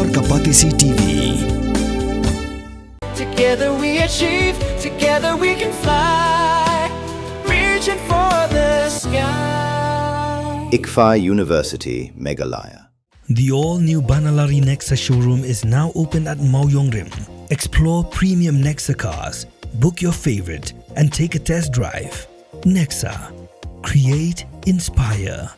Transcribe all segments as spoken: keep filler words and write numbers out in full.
Kapatisi T V. Together we achieve, together we can fly. Reaching for the sky. ICFAI University, Meghalaya. The all new Banalari Nexa showroom is now open at Mawiongrim. Explore premium Nexa cars, book your favorite, and take a test drive. Nexa. Create, inspire.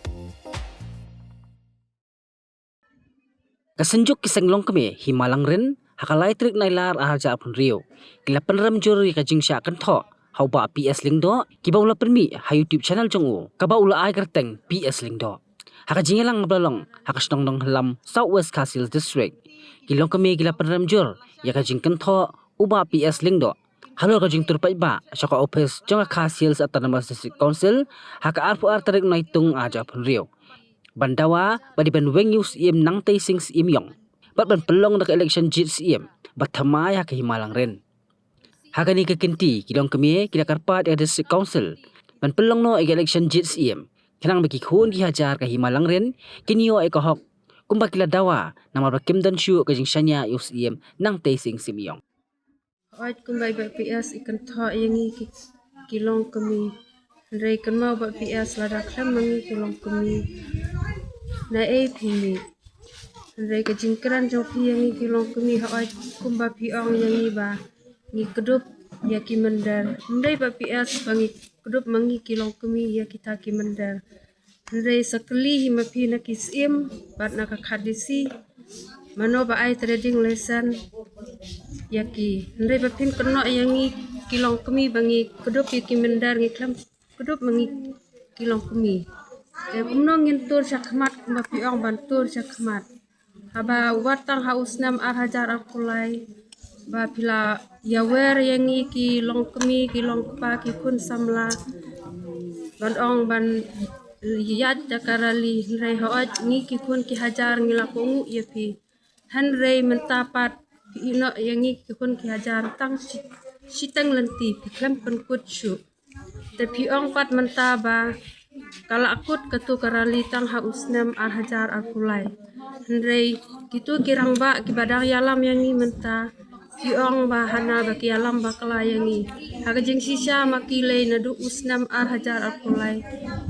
Ka Synjuk ki Seng Longkmie Hima Langrin, ha ka lai tarik Nailar ar hajar arphew hynriew, ki la pynrem jur ïa ka jingshah kynthoh ha u Bah P S Lyngdoh, kiba u la pynmih ha YouTube channel jong u, kaba u la ai kyrteng P S Lyngdoh. Ha ka jingïalang ba la long ha ka shnong Nonghylam, South West Khasi Hills District, ki longkmie ki la pynrem jur ïa ka jingkynthoh u Bah P S Lyngdoh halor ka jingtur paidbah sha ka ophis jong ka Khasi Hills Autonomous District Council ha ka arphew ar tarik Naitung ar hajar arphew hynriew, ban dawa ba dei ban weng ïa u Syiem Nangtei Sing Syiemiong bad ban pynlong da ka election jied Syiem ba thymmai ha ka Hima Langrin. Ha kane ka kynti, ki longkmie ki la kyrpad ïa ka District Council ban pynlong noh ïa ka election jied Syiem, khnang ba ki khun ki hajar ka Hima Langrin kin ïoh ïa ka hok kumba ki la dawa, namar ba kim don shuh ka jingshaniah ïa u Syiem Nangtei Sing Syiemiong. Hooid, kumba i Bah P S i kynthoh ïa ngi ki, ki longkmie. Hynrei kynmaw Bah P S, lada khlem ma ngi ki longkmie, naei phi mih? Hynrei ka jingkren jong phi ïa ngi ki longkmie, hooid, kumba phi ong ïa ngi ba ngi kdup ïa ki mynder. Ym dei Bah P S ba ngi kdup ma ngi ki longkmie ïa kita ki mynder. Hynrei sa kylli hi ma phi na ki Syiem bad na ka Kha D C, mano ba ai trading license ïa ki? Hynrei ba phin kynnoh ïa ngi ki longkmie ba ngi kdup ïa ki mynder, ngi khlem kdup ma ngi ki longkmie. Te kumno ngin tur sha khmat kumba phi ong ban tur sha khmat? Haba wat tang ha u snem ar hajar arphew lai ba phi la ïawer ïa ngi ki longkmie, ki longkpa, ki khun samla, ban ong ban ïaid da ka rally, hynrei hooid ngi ki khun ki hajar ngi la kohnguh ïa phi. Hynrei mynta pat phi ïehnoh ïa ngi ki khun ki hajar tang shi, shiteng lynti, phi khlem pynkut shuh. Te phi ong pat mynta ba ka la kut katu ka rally tang ha u snem ar hajar arphew lai. Hynrei kitu ki rangbah kiba dang ïalam ïa ngi mynta, phi ong ba hana ba ki ïalam bakla ïa ngi. Ha ka jingshisha ma ki lei naduh u snem ar hajar arphew lai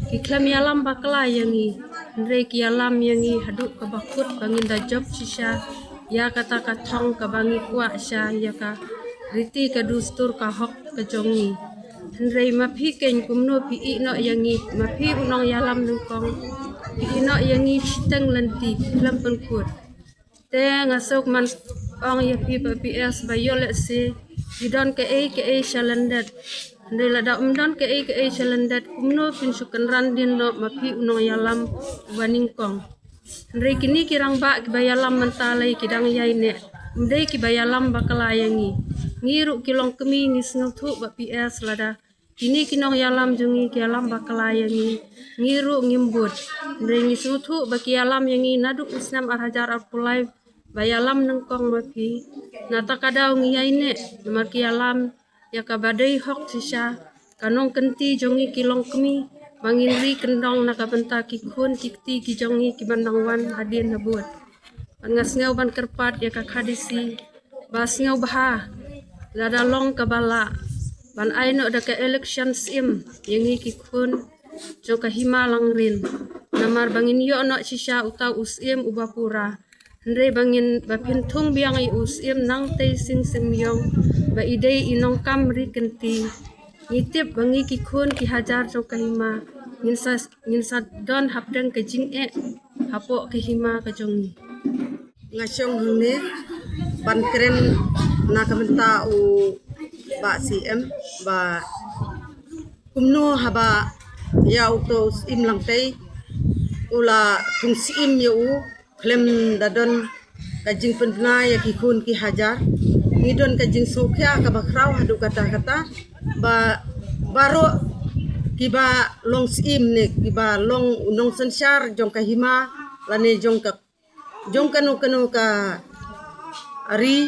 ki khlem ïalam bakla ïa ngi. Hynrei ki ïalam ïa ngi haduh kaba kut ba ngin da jop shisha ïa kata ka thong kaba ngi kwah sha ïa ka riti ka dustur ka hok ka jong ngi. Hynrei ma phi keiñ kumno phi ïehnoh ïa ngi, ma phi u nongïalam nyngkong, phi ïehnoh ïa ngi shiteng lynti, khlem pynkut. Te nga sngewkmen ong ïa phi Bah P S ba ïoh lehse ki don kaei kaei shalyndet. Hynrei lada ym don kaei kaei shalyndet, kumno phin shu kynran dien noh ma phi u nongïalam uba nyngkong? Hynrei kine ki rangbah kiba ïalam mynta lei ki dang ïaineh, ym dei kiba ïalam bakla ïa ngi. Ngi ruh ki longkmie ngi sngewthuh Bah P S lada kine ki nongïalam jong ngi ki ïalam bakla ïa ngi, ngi ruh ngim bud. Hynrei ngi sngewthuh ba ki ïalam ïa ngi naduh u snem ar hajar arphew lai ba ïalam nyngkong ma phi. Nata ka daw ngi ïaineh namar ki ïalam ïa kaba dei hok shisha, ka nongkynti jong ngi ki longkmie, ba ngin ri kyndong na ka bynta ki khun ki kti ki jong ngi kiban dang wan hadien habud. Bad nga sngew ban kyrpad ïa ka Kha D C ba sngewbha lada long kaba lah ban ai noh da ka election Syiem ïa ngi ki khun jong ka Hima Langrin, namar ba ngin ïoh noh shisha uta u Syiem uba pura. Hynrei ba ngin, ba phin thung biang ïa u Syiem Nangtei Sing Syiemiong ba i dei i nongkam ri kynti. Ngi tip ba ngi ki khun ki hajar jong ka Hima ngin sa, ngin sa don hapdeng ka jingeh hapoh ka Hima ka jong ngi. Nga shong hangne ban kren na ka bynta u Bah Syiem ba kumno haba ïa uto u Syiem Langtei u la thung Syiem ïa u, khlem da don ka jingpynbna ïa ki khun ki hajar. Ngi don ka jingsngewkhia kaba khraw haduh katta katta ba baroh kiba long Syiem ne kiba long u nongsynshar jong ka Hima lane jong ka, jong kano kano ka ri,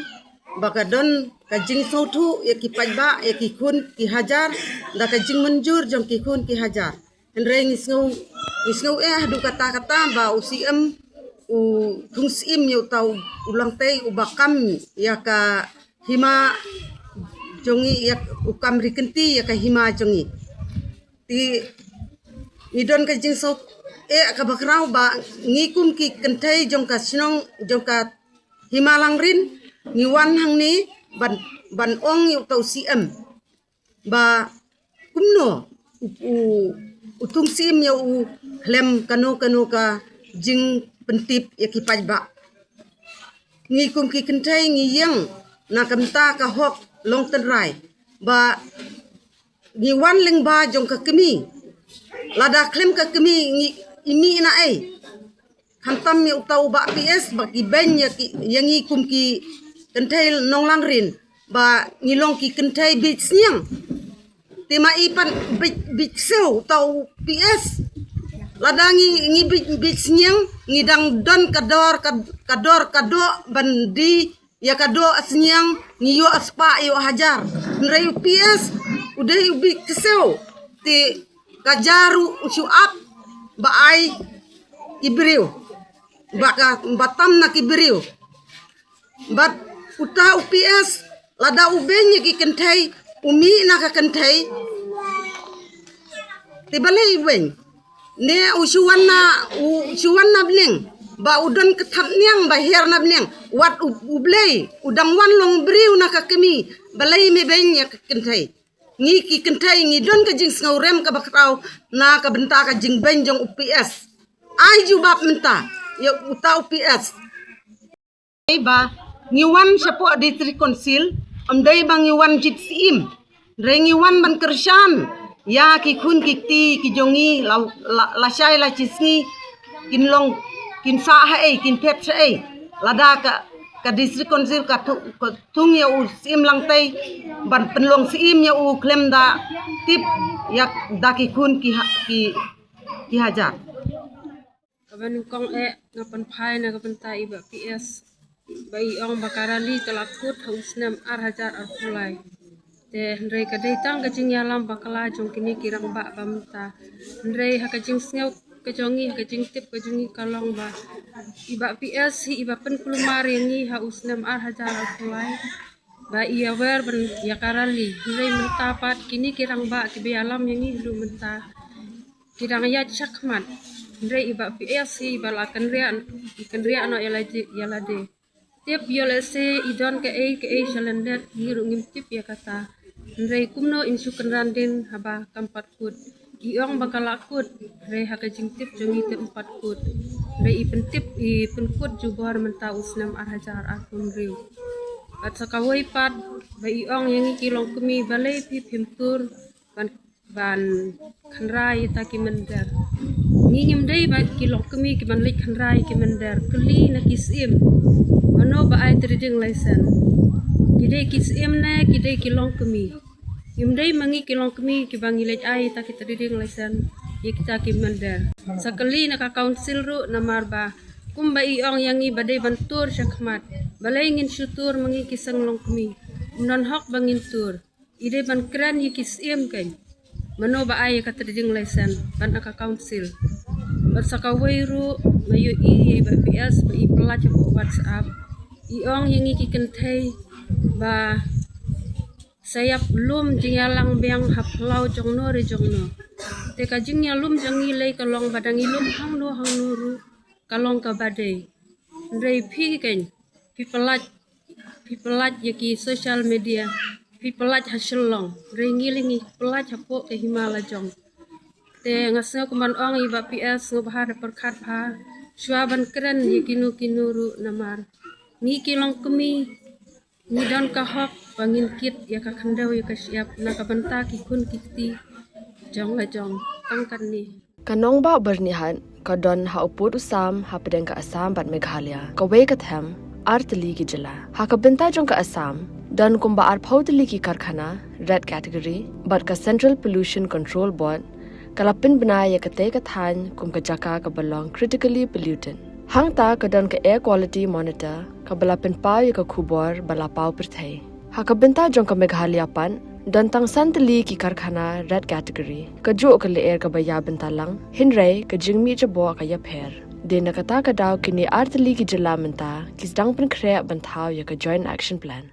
ba ka don ka jingsngewthuh ïa ki paidbah, ïa ki khun ki hajar, da ka jingmynjur jong ki khun ki hajar. Hynrei ngi sngew, ngi sngew eh haduh katta katta ba u Syiem u thung syiem ïa uta u Langtei uba kam ïa ka hima jong ngi, ïa u kam ri kynti ïa ka hima jong ngi. Te ngi don ka jingsngewthuh kaba khraw ba ngi kum ki kynthei jong ka shnong, jong ka hima Langrin, ngi wan hangne ban, ban ong ïa uta u syiem ba kumno u, u, u thung syiem ïa u khlem kano kano ka jingpyntip ïa ki paidbah. Ngi kum ki kynthei ngi ïeng na ka bynta ka hok long tynrai ba ngi wan lyngba jong ka kmie. Lada khlem ka kmie ngi, i mih na ei? Khamtam ïa uta u Bah P S ba ki beiñ ïa ki, ïa ngi kum ki kynthei nong Langrin ba ngi long ki kynthei bieit sniang. Te ma i pat bieit, bieit ksew uta u P S. Lada ngi, ngi bieit, bieit sniang, ngi dang don ka dor, ka, ka dor ka doh ban die ïa ka doh sniang, ngi ïoh spah ïoh hajar. Hynrei u P S u dei u bieit ksew. Te ka ja ruh u shu ap ba ai ki briew, ba ka, ba tam na ki briew. Bad uta u P S lada u beiñ ïa ki kynthei, u mih na ka kynthei, te balei u beiñ? Ne u shu wan na, u shu wan na bneng ba u don ka thapniang ba hiar na bneng. Wat u, u Blei u dang wan long briew na ka kmie, balei me beiñ ïa ka kynthei? Ngi ki kynthei ngi don ka jingsngewrem kaba khraw na ka bynta ka jingbeiñ jong u P S. Ai jubab mynta ïa uta u P S. Ba ngi wan shapoh District Council, ym dei ba ngi wan jied syiem. Hynrei ngi wan ban kyrshan ïa ki khun ki kti ki jong ngi, la, la, lashai lashisngi kin long, kin sah haei, kin phet shaei. Lada ka, ka District Council ka thung, ka thung ïa u Syiem Langtei ban pynlong syiem ïa u khlem da tip ïa da ki khun ki ha, ki, ki hajar. Kaba nyngkong eh nga pynphai na ka bynta i Bah P S ba i ong ba ka rally ka la kut ha u snem ar hajar arphew lai. Te hynrei ka dei tang ka jingïalam bakla jong kine ki rangbah ba mynta. Hynrei ha ka jingsngew ka jong ngi, ha ka jingtip ka jong ngi ka long ba i Bah P S hi iba pynkulmar ïa ngi ha u snem ar hajar arphew lai ba i ïawer ban ïa ka rally. Hynrei mynta pat kine ki rangbah kiba ïalam ïa ngi haduh mynta ki dang ïaid shakhmat. Hynrei i Bah P S hi iba la kynriah, i kynriah noh ïa lade, ïa lade. Tip ïoh lehse i don kaei kaei sha lyndet, ngi ruh ngim tip ïa kata. Hynrei kumno in shu kynran dien haba kam pat kut? I ong ba ka la kut, hynrei ha ka jingtip jong ngi te ym pat kut. Hynrei i pyntip, i pynkut jubor mynta u snem ar hajar arphew hynriew. Bad sa kawei pat ba i ong ïa ngi ki longkmie, balei phi phim tur ban, ban kynrai ïa ta ki mynder? Ngi ngim dei ba ki longkmie ki ban leit kynrai ïa ki mynder. Kylli na ki syiem, mano ba ai trading license? Ki dei ki syiem ne ki dei ki longkmie? Ngim dei ma ngi ki longkmie kiba ngi leit ai ïa ta ki trading license ïa kita ki mynder. Sa kylli na ka council ruh, namar ba kumba i ong ïa ngi ba dei ban tur shakhmat. Balei ngin shu tur ma ngi ki seng longkmie? Ym don hok ba ngin tur. I dei ban kren ïa ki syiem keiñ, mano ba ai ïa ka trading license bad na ka council. Bad sa kawei ruh nga ïohi ïa i Bah P S ba i pyllait hapoh WhatsApp, i ong ïa ngi ki kynthei ba sa ïap lum jingïalang biang ha phyllaw jongno re jongno. Te ka jingïalum jong ngi lei ka long ba dang i lum hangno hangno ruh ka long kaba dei. Hynrei phi keiñ phi pyllait, phi pyllait ïa ki social media, phi pyllait ha Shillong, hynrei ngi lei ngi pyllait hapoh ka hima lajong. Te nga sngew kumban ong ïa i Bah P S, sngewbha da pyrkhat bha shuwa ban kren ïa kino kino ruh, namar ngi ki longkmie ngi don ka hok ba ngin kit ïa ka khyndew ïa ka shyiap na ka bynta ki khun ki kti jong lajong. Tang katne. Ka nongbah Byrnihat ka don ha u pud u sam hapdeng ka Assam bad Meghalaya, kawei ka them ar tylli ki jylla. Ha ka bynta jong ka Assam don kumba arphew tylli ki karkhana red category, bad ka Central Pollution Control Board ka la pynbna ïa katei ka thaiñ kum ka jaka kaba long critically polluted. Hangta ka don ka Air Quality Monitor kaba la pynpaw ïa ka khubor ba la paw pyrthei. Ha ka bynta jong ka Meghalaya pat, don tang san tylli ki karkhana red category, kajuh ka lyer kaba ïa bynta lang, hynrei ka jingmih jaboh ka ïapher. Dei na kata ka daw kine artylli ki jylla mynta ki sdang pynkhreh ban thaw ïa ka Joint Action Plan.